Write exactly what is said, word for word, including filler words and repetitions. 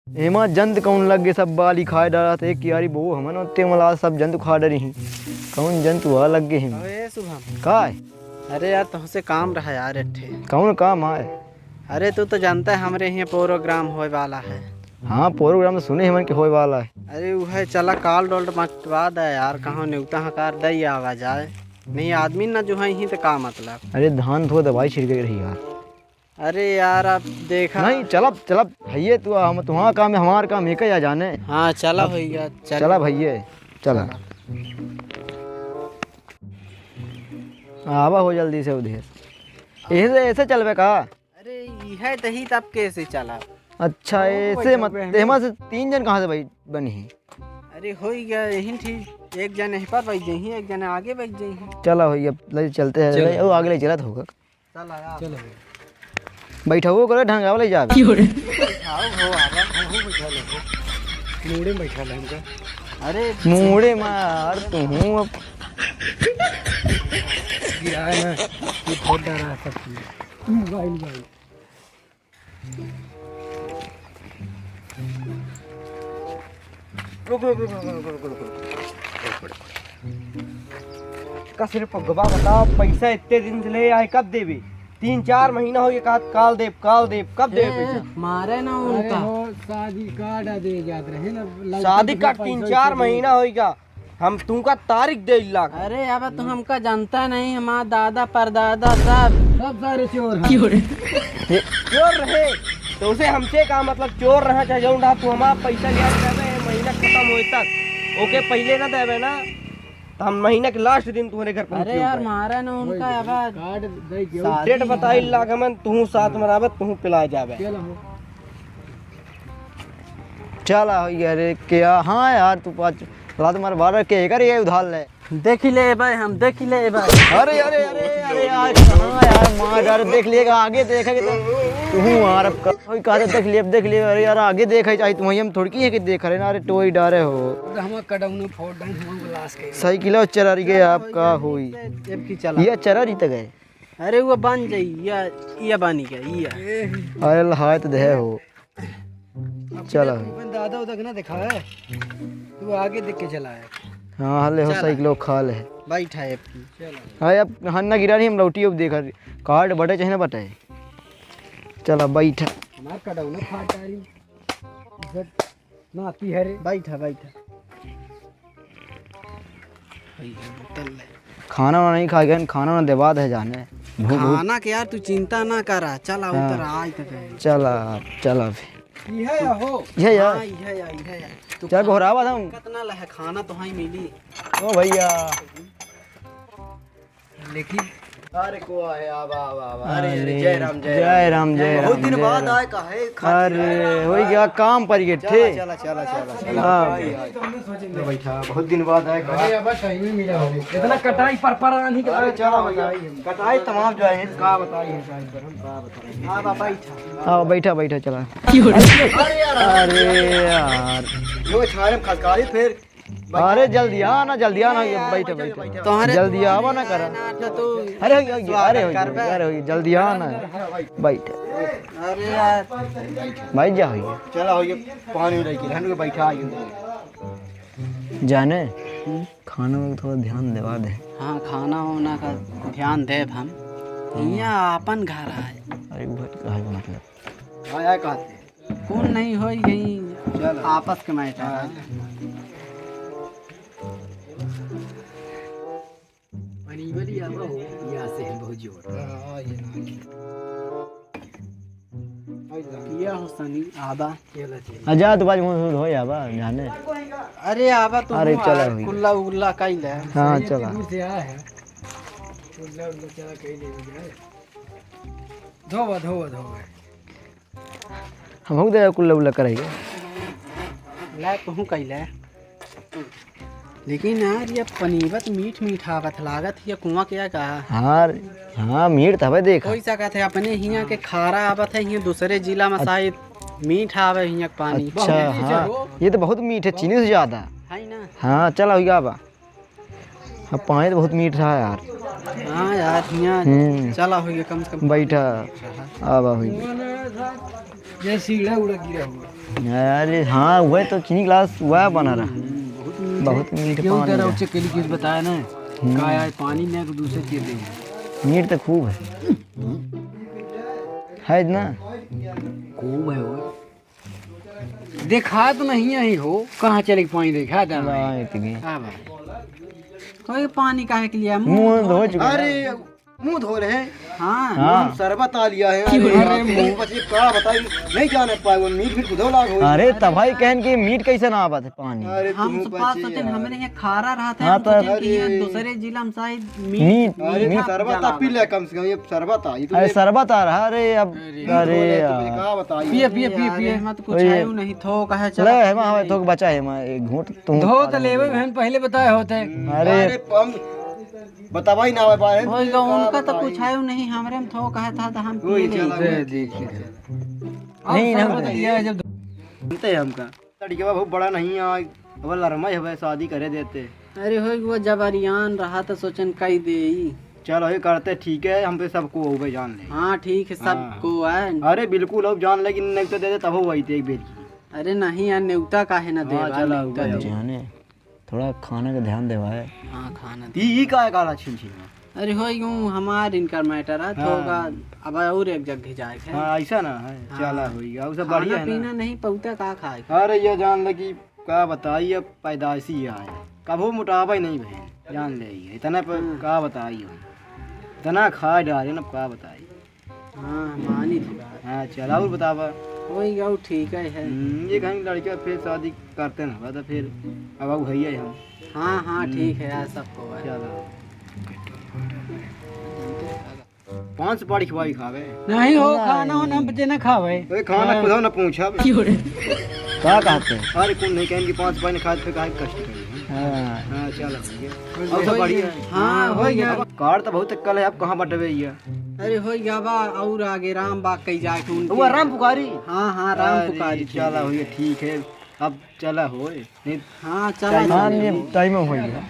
एमा जंत कौन लग गए, सब बाली खाए डारत है। एक कियारी बो हमन होते मला सब जंतु खा डरी ही। कौन जंतु आ लग गए हैं? अबे शुभम। का है? अरे यार, तुमसे काम रहा यार, एक ठे। कौन काम आए? अरे, तू तो जानता है, हमरे यहाँ प्रोग्राम होए वाला है। हाँ, प्रोग्राम तो सुने हमन के होए वाला है। अरे, वह चला, कार्ड ओल्ड बंटवा दे यार, कहाँ नेवता हकार दे आवा जाए। नहीं, आदमी ना जो है यहीं तो का मतलब। अरे, धान थो दवाई छिड़के रही यार। अरे यार, अब देखा। नहीं, चलब, चलब, हइये तू, हम, तुम्हारा काम है, हमारा काम है, क्या जाने। हाँ, चला अब भैया, चल। चला भैया, चला। आवा हो जल्दी से उधर। ऐसे, ऐसे चलबे का? अरे, यह दही तब कैसे चला? अच्छा, ऐसे मत, एमा से तीन जन कहाँ से भाई बनी है? अरे, हो ही गया, यही ठीक। एक जन यहीं पर बैठ जाइए, एक जन आगे बैठ जाइए। चला हो गया, ले चलते हैं, चलो। ले, वो आगे ले चलत होगा। चला यार। चलो। बैठा वो करे, ढंग वाले जाबे। क्यों रे? बैठाओ हो, आवा। हाँ, हो, बैठा ले, हो। मूड़े में बैठा ले हमका। अरे। मूड़े मार, तू हूँ अब। गिरा है ना, ये बहुत डरा है सब चीज। मोबाइल, मोबाइल। रुक, रुक, रुक। का सिर्फ पगवा बता, पैसा इतने दिन से ले आए, कब देबे? तीन चार महीना हो गया, कहा, "काल देब, काल देब", कब देबे ए, पैसा? मारे ना अरे उनका। हो, शादी कार्ड दे जात रहे ना, लगता शादी तुमको का पैसा तीन वैसा चार दे। महीना हो गया। हम तुमका तारीख दे लाग। अरे, अब तू हमका जानता नहीं, हमार दादा परदादा सब। सब सारे चोर हैं। क्यों रे? हे, चोर रहे, तो उसे हमसे का मतलब, चोर रहा चाहे जौन रहा, तू हमार पैसा लिया जाबे, महीना खत्म होए तक, ओके पहले ना देबे ना, तो हम महीना के लास्ट दिन तुम्हारे घर पहुंचे अरे यार, ऊपर। मारा ना उनका, अब कार्ड दे के शादी डेट बताई है। लाग हमन, तू साथ में रहबे, तू पिला जाबे। चलो। चला हो यार, क्या? हाँ यार, तू पाँच रात मार बारह के एकर ये उधार ले। देखी ले भाई, हम देखी ले भाई। अरे, अरे, अरे, अरे यार, कहाँ यार, मार डार, देख लिएगा, आगे देखेगा तो तू मार अब का-, कोई कहा देख लिए, अब देख लिए, अरे यार, आगे देखे चाहे तुम, हम थोड़की है कि देख रहे ना, अरे टोई डारे हो। तो हम कडाउन फोड़ डाल, हम लाश के। साइकिल चरा रही है आपका होई। अब की चला। ये चरा रही तक है। अरे वो बन जाई, या, या बानी का, या। अरे लहाय तो दे हो। अब चला। तू अपन दादा उदा के ना दिखावे, तू आगे देख के चला है। हाँ, हले हो चला। साइकिल खा ले। बैठा है अब की। चला। हाँ, अब हन्ना गिरा नहीं, हम लौटी अब देखा। कार्ड बटे चाहे ना बटे। चला, बैठा। हमार कडाऊ ना फाट आ रही। इज्जत ना आती है रे। बैठा, बैठा। भैया, बोतल ले। खाना वाना नहीं खा गए, खाना वाना देवा दे जाने। भूख, भूख। खाना के यार, तू चिंता ना करा, चला हाँ। उतर, आज तक है। चला, चला फिर। ये है हो। ये यार। हाँ, ये है यार, ये है यार। तू क्या खा-, घोरावा था हम? कितना लहे, खाना तो हाँ ही मिली। ओ भैया। लेकिन अरे को है, आवा, आवा, आवा। अरे, अरे, अरे, जय राम, जय जय राम। राम, जय बहुत राम, दिन जय बाद राम। आए, काहे खातिर अरे, आए? वही क्या काम पर ये चला, थे? चला, चला, चला, चला। हाँ। आइए, आइए। तो बैठा, बहुत दिन बाद आए, काहे? अरे, अब टाइम ही मिला हो। इतना कटाई पर, पर आनी के अरे, बाद चला, का भैया। बताइए? कटाई तमाम जो है, का बताइए, का बताइए? आवा, बैठा। हाँ, बैठा, बैठा, चला। अरे यार, अरे यार। वो छाड़े में खसकाली फिर। अरे जल्दी आना, जल्दी आना, ये बैठे, बैठे। तोहरे जल्दी आवा ना करा। ना तो तू अरे, हो गया, अरे, हो गया, स्वागत करबे। अरे, हो गया, जल्दी आना। बैठे। अरे यार। भाई जा हो गया। चला हो गया, पानी उठाई के, हम लोग बैठा आ गए। जाने, हम्म। खाना में थोड़ा ध्यान देवा दे। हाँ, खाना वाना का ध्यान देब हम। हम्म। यहाँ आपन घर आए। अरे, वो घर का मतलब। हाँ, यार, कहते। कौन नहीं हो यही चल। आपस के मैटर है। हाँ। पनीवली आवा हो, या से है बहुत जोर। हाँ, ये ना। किया हो सनी, आवा। ये ला चाहिए। आजा, तू बाज मुंह धो आवा, जाने। अरे, आवा तू अरे, मुंह चला आ, हुई। कुल्ला उल्ला कइले। हाँ, सही चला। दूर से आया है। कुल्ला उल्ला चला कहीं नहीं जाए। धोवा, धोवा, धोवा। हमहू दे कुल्ला उल्ला कराई। ला, तू कइले। लेकिन यार, ये पनीवत मीठ मीठ आवत लागत, ये कुआं के का? हाँ रे, हाँ, मीठ तबे देखा। कोई सकत है, अपने हियां के खारा आवत है, हियां दूसरे जिला में शायद मीठ आवे हियां के पानी। अच्छा, बहुत मीठ हाँ, है। ये तो बहुत मीठ है, चीनी से ज्यादा। है ना? हाँ, चला हो गया बा। हाँ, पानी तो बहुत मीठ रहा यार। हाँ यार, हियाँ हम्म। चला होइगा कम से कम। बैठा, आवा होइगा। ये सीढ़ा उड़ा गिरा हुआ। अरे हाँ, वह तो चीनी गिलास वह बना रहा। हम्म, बहुत मीठ। बहुत मीठ क्यों पानी उधर है। और चकेली कुछ बताया ना? हम्म। का यार, पानी में तो दूसरे चीज दे। मीठ तो खूब है। है ना? खूब है वो। देखा तो नहीं है हो, कहाँ चले के पानी देखा था? ना, इतनी। हाँ भाई। कोई पानी काहे के लिए? मुँह मुँह धो धो चुका है। अरे, मुँह धो रहे हैं। हाँ। हाँ। हम शरबत आ लिया है। अरे, अरे, अरे, मुँह। बस ये का बताई, नहीं जाने पाए, वो मीठ भी खुदो लाग हो। अरे, तब भाई कहन कि मीठ कैसे ना आवत है पानी? अरे, हम तुम तो पास बचे सोचेन, यार। हमरे यहाँ खारा रहत है, हाँ, हम तो सोचेन कि ये अरे। दूसरे जिला में शायद मीठ, मीठ, अरे, मीठा शरबत ज्यादा आप पी ले कम से कम, ये शरबत आ, ये तो अरे, ये शरबत आ रहा, अरे, अब, अरे, अरे, अरे, तो यार। का बताई? पिए, पिए, पिए, यार, पिए। एमा तो कुछ ओए। है नहीं, थोक है, चला ले, एमा, पिए। थोक बचा है, एमा, एक घूंट तू धो खा तो ले। लेवे, बहन, पहिले बताए होते। अरे। अरे, हम बतावा ही ना आवे बारे में, ओए, तो का उनका तो बताई? कुछ आयो नहीं, हमरे में थोक है था, तो हम वही पिए चला लेंगे। गए। दे, देखिए। नहीं, अब नहीं, सब नहीं। दिया है जब जानते हैं हमका। लड़के बहुत बड़ा नहीं आए, अब लरमा ही हवे, शादी करे देते। अरे, होई, वो जब अरियान रहा तो सोचन कई देई। चलो, ये करते ठीक है, हम पे सबको होवे जान ले। हाँ, ठीक है, हाँ। सबको है। अरे, बिल्कुल, अब जान ले कि नेवता दे दे, तब हो वही थे एक बेर की। अरे, नहीं यार, नेवता काहे ना हाँ, देवा, चला, नेवता हुआ दे। जाने। थोड़ा खाना का ध्यान देवा है। हाँ, खाना ई, ई का है काला छीन छीन? अरे हो यूं हमार इनकर matter है, हाँ। थोड़ा अब और एक जगह जाए के। हाँ, ऐसा ना है, हाँ। चला होइगा, वो सब खाना बढ़िया है ना? पीना नहीं पौता का खाए के? अरे ये जान ले कि का बताई, अब पैदाइशी आए, कभो मोटापा ही नहीं भइल, जान ले ये, इतना पर हाँ। का बताई हम, इतना खा डाले ना, का बताई। हाँ, मानी थी बात। हाँ, चल, और बतावा। वही गाँव ठीक है, है। हम्म, ये कहीं लड़का फिर शादी करते ना हुआ तो फिर अब अब भैया ही हम। हाँ, हाँ, हम्म। ठीक है यार, सबको है। चलो। पाँच सुपारी खिवाई खावे। नहीं हो, नहीं। खाना हो ना, बच्चे ना खावे। अरे, खाना हाँ। खुदा ना पूछा। क्यों रे? का कहते हैं? अरे, कौन नहीं कहेंगे, पाँच सुपारी खाए, फिर काहे कष्ट करेंगे? हाँ। हाँ, चलो, ठीक है। और सब बढ़िया है? हाँ, हो गया। अब कार तो बहुत कल है, अब कहाँ बटवे ये? अरे, हो गया बा, और आगे राम बाग कहीं जाए के उनके वो राम पुकारी? हाँ, हाँ, राम अरे, पुकारी। चला, हो गया, ठीक है, अब चला हो, नहीं हाँ, चला, time चला। हाँ, ये time हो गया।